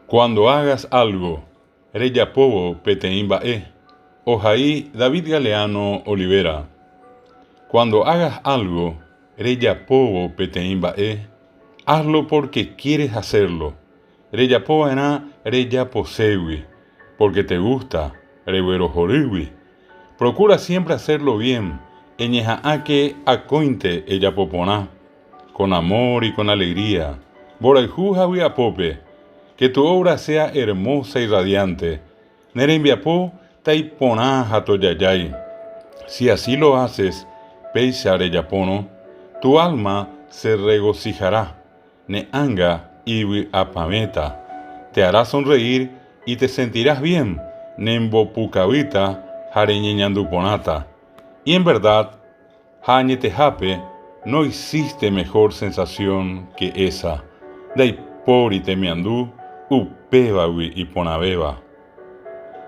Cuando hagas algo, rejapóvo peteĩ mba'e, ohai David Galeano Olivera. Cuando hagas algo, rejapóvo peteĩ mba'e, hazlo porque quieres hacerlo. Rejapova'erã rejaposégui, porque te gusta, reguerohorýgui. Procura siempre hacerlo bien, eñeha'ãke akóinte ejapo porã, con amor y con alegría, mborayhu ha vy'apópe. Que tu obra sea hermosa y radiante, ne rembiapo taiporã ha tojajái. Si así lo haces, péicha rejapórõ, tu alma se regocijará, ne ánga ivy'apavẽta. Te hará sonreír y te sentirás bien, nembopukavýta ha reñeñandu porãta. Y en verdad, ha añetehápe, no existe mejor sensación que esa, ndaipóri temiandu upévagui iporãvéva.